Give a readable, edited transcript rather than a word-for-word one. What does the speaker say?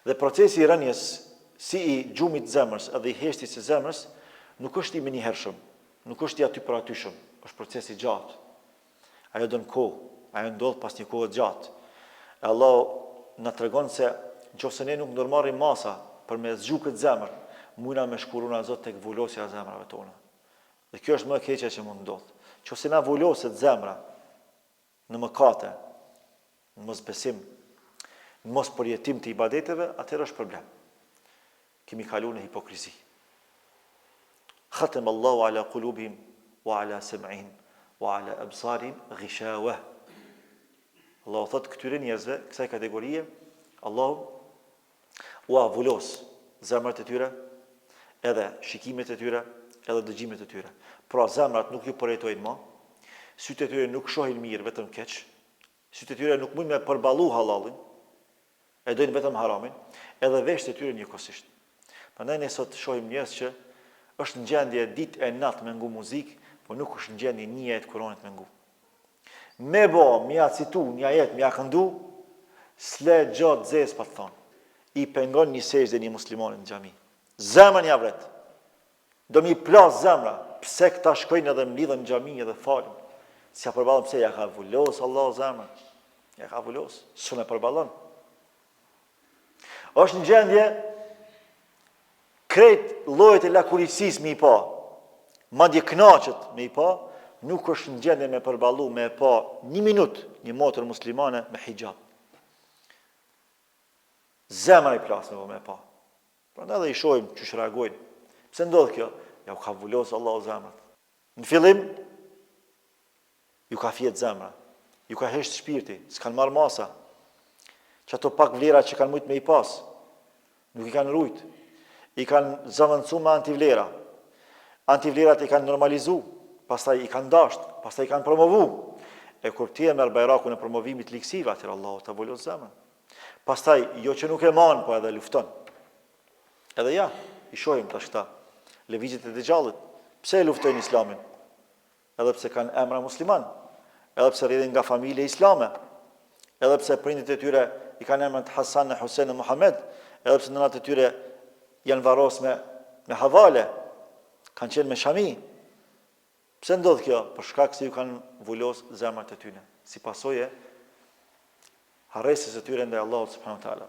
Dhe procesi i rënies si i gjumit të zemrës edhe i heshtjes së zemrës nuk është i menjëhershëm, nuk është i aty për atyshëm, është proces i gjatë. Ajo don kohë, ajo ndodh pas një kohe të gjatë. E Allahu na tregon se në qoftë se ne nuk ndërmarrim masa për me zgju këtë zemër, mujna me shku runa Zot tek vulosja e zemrave tona. Dhe kjo është më e keqja që mund të ndodhë. Qoftë se na vuloset zemra në mëkate, në mosbesim, në mospërjetim të ibadeteve, atëherë është problem. Kemi kalu në hipokrizi. Khatem Allahu ala kulubihim, wa ala sem'ihim, wa ala absarihim, ghishawah. Allahu thot këtyre njerëzve, kësaj kategorie, Allahu ua vulos zemrat e tyre, edhe shikimet e tyre, edhe dëgjimet e tyre. Pra zemrat nuk ju përjetojnë ma, sytë e tyre nuk shohin mirë vetëm keq, sytë e tyre nuk mujnë me përballu hallallin, e dojnë vetëm haramin, edhe veshët e tyre njëkohësisht. Prandaj ne sot shohim njerëz që është në gjendje ditë e natë me ngu muzikë, po nuk është në gjendje një ajet Kuranit me ngu. Me bo, me ja citu një ajet, me ja këndu, s'le gjo të zezë pa të thonë. I pengon një sexhde një muslimanit në xhami. Zemrën ja vret. Do m'i plas zemra, pse këta shkojnë edhe mblidhen në xhami edhe falen. S'ja përballon pse ja ka vulos Allahu zemrën. Ja ka vulos, s'un e përballon. Është në gjendje krejt llojet e lakuriqësisë me i pa, madje kënaqet me i pa, nuk është në gjendje me përballu me e pa një minut një motër muslimane me hixhab. Zemra i plas me me pa. Prandaj dhe i shohim qysh reagojnë. Pse ndodh kjo? Ja u ka vulos Allahu zemrat. Në fillim Ju ka fjet zemra, ju ka hesht shpirti, s'kanë marrë masa. Qato pak vlera që kanë mujt me i pas, nuk i kanë rujt. I kanë zavendësu me antivlera. Antivlerat i kanë normalizu, pastaj i kanë dasht, pastaj i kanë promovu. E kur ti e merr bajrakun e promovimit ligësive, atëherë Allahu ta vulos zemrën. Pastaj, jo që nuk e man, po edhe lufton. Edhe ja, i shohim tash këta, lëvizjet e Dexhallit. Pse e luftojnë islamin? Edhe pse kanë emra musliman, edhe pse rrjedhin nga familje islame, edhe pse prindit e tyre i kanë emrat Hasan e Husen e Muhammed, edhe pse nënat e tyre janë varros me me havale, kanë qenë me shami. Pse ndodh kjo? Për shkak se ju kanë vulos zemrat e tyre, si pasojë harresës së tyre ndaj Allahut subhanahu wa taala.